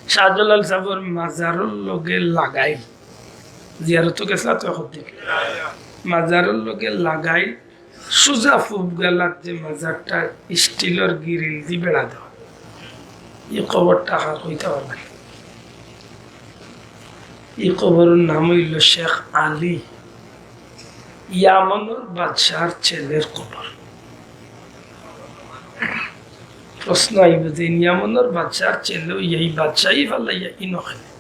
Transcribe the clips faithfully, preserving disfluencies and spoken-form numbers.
শাহজালাল সাবর মাজারর লগে লাগাইল, জিয়ারতো গেছলা তো একদিন, মাজারর লগে লাগাইল, সুজা পুব গালাত যে মাজারটা স্টিলর গিরিল দি বেড়া দেওয়া, ই কবরটা কার কইতা পারবা নি? ই কবরর নাম অইলো শেখ আলী, ইয়ামনর বাদশার ছেলের কবর। প্রশ্ন আইবো যে ইয়ামনর বাদশার ছেলে অইয়া ই বাদশাই ফালাইয়া ইনো কেনে?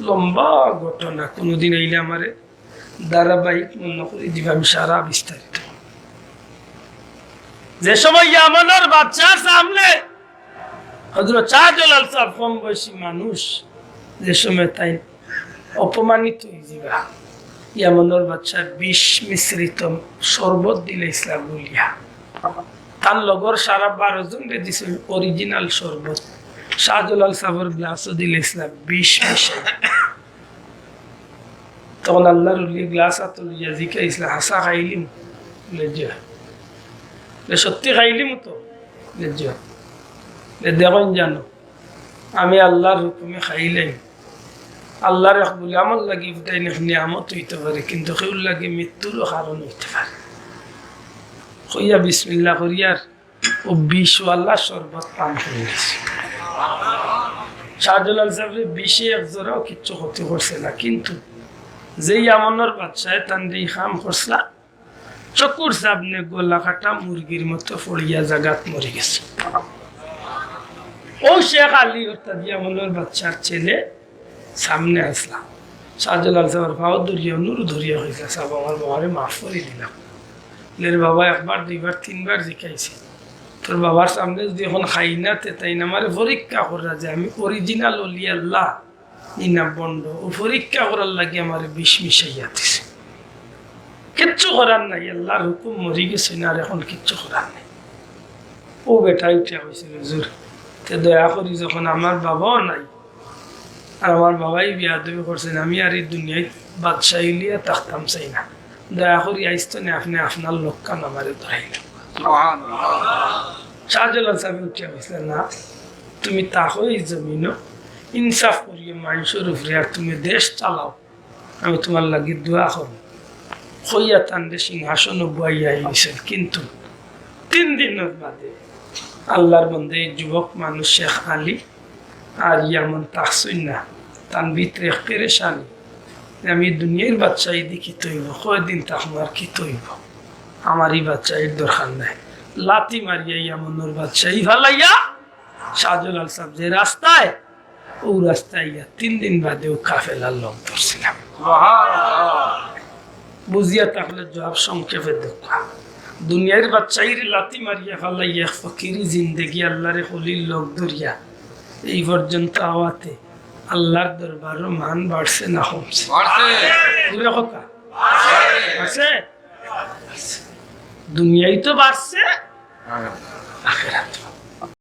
লম্বা ঘটনা, কুনুদিন আইলে আমারে ধারাবাহিক মনো করি দিবা, আমি সারা বিস্তারিত। যে সময় ইয়ামনর বাদশার সামনে হযরত শাহজালাল সাব কম বয়সী মানুষ, যে সময় তাইন অপমানিত অইযিবা, ইয়ামনর বাদশা বিষ মিশ্রিত শরবত দিলাইছলা গুলিয়া। তান লগর সারা বারো জনরে দিছে original শরবত, শাহজালাল সাবর গ্লাসো দিলাইছলা বিষ মিশাই। তখন আল্লার ওলি গ্লাস আতো লইয়া জিকাইছলা, "হাছা খাইলিমু?" বলে, "জি অয়।" বলে, "সত্যি খাইলিমু তো?" বলে, "জি অয়।" বলে, "দেখইন জানো, আমি আল্লার হুকুমে খাইলাইমু। আল্লার এক গোলামর লাগি ইটা অনেক নিয়ামত অইতে পারে, কিন্তু কেউর লাগি মৃত্যুরও কারণ অইতে পারে।" কইয়া বিসমিল্লাহ করিয়ার অউ বিষওয়ালা শরবত পান করি গেছে। শাহজালাল সাবরে বিষে এক জরাও কিচ্ছু ক্ষতি করছে না, কিন্তু যেই ইয়ামনর বাদশায় তানরে ই কাম করছলা, চকুর সামনে গলা কাটা মুরগির মতো পড়িয়া জাগাত মরি গেছে। অউ শেখ আলী অর্থাৎ ইয়ামনর বাদশার ছেলে সামনে আছলা। শাহজালাল সাবর পাও ধরিয়া, নুরু ধরিয়া কইছলা, "সাব, আমার বাবারে মাফ করি দিলাও।" বলে, "রে বাবা, একবার, দুইবার, তিনবার জিকাইছি। তোর বাবার সামনে যদি অখন খাই না, তে তাইন আমারে পরীক্ষা কররা যে আমি original ওলি আল্লাহ নি না ভন্ড। অউ পরীক্ষা করার লাগি আমারে বিষ মিশাইয়া দিছে। কিচ্ছু করার নাই, আল্লার হুকুম, মরি গেছে না, আর অখন কিচ্ছু করার নাই।" অউ বেটায় উঠিয়া কইছে, "হুজুর, তে দয়া করি যখন আমার বাবাও নাই, আর আমার বাবায় বেয়াদবি করছইন, আমি আর ই দুনিয়াত বাদশাই লইয়া থাকতাম চাই না। দয়া করি আইজ থনে আপনে আপনার লগ খান আমারে ধরাইলা।" সুবহানাল্লাহ। শাহজালাল সাবে উঠিয়া কইছলা, "না, তুমি থাকো ই জমিনো, ইনসাফ করিও মানষর উপরে, আর তুমি দেশ চালাও, আমি তুমার লাগি দোয়া করমু।" কইয়া তানরে সিংহাসনো বওয়াইয়া আইছইন। কিন্তু তিন দিনর বাদে আল্লার বন্দা ই যুবক মানুষ শেখ আলী আর ইয়ামন থাকছইন না, তান ভিতরে এক পেরেশানি যে আমি দুনিয়ার বাদশাই দি কিতা অইবো, কয়দিন থাকমু আর কিতা অইবো, আমার ই বাদশাইর দরকার নাই। লাথি মারিয়া ইয়ামনর বাদশাই ফালাইয়া শাহজালাল সাব যে রাস্তায়, অউ রাস্তায় ইয়া তিন দিন বাদে অউ কাফেলার লগ ধরছিলা। বুঝিয়া থাকলে জবাব সংক্ষেপে দেউক্কা। দুনিয়ার বাদশাইরে লাথি মারিয়া ফালাইয়া এক ফকিরি জিন্দেগি আল্লার এক ওলির লগ ধরিয়া এই পর্যন্ত আওয়াতে আল্লার দরবারো মান বাড়ছে না কমছে? বাড়ছে। জুরে কউক্কা। বাড়ছে। দুনিয়ায় তো বাড়ছে, আখেরাত।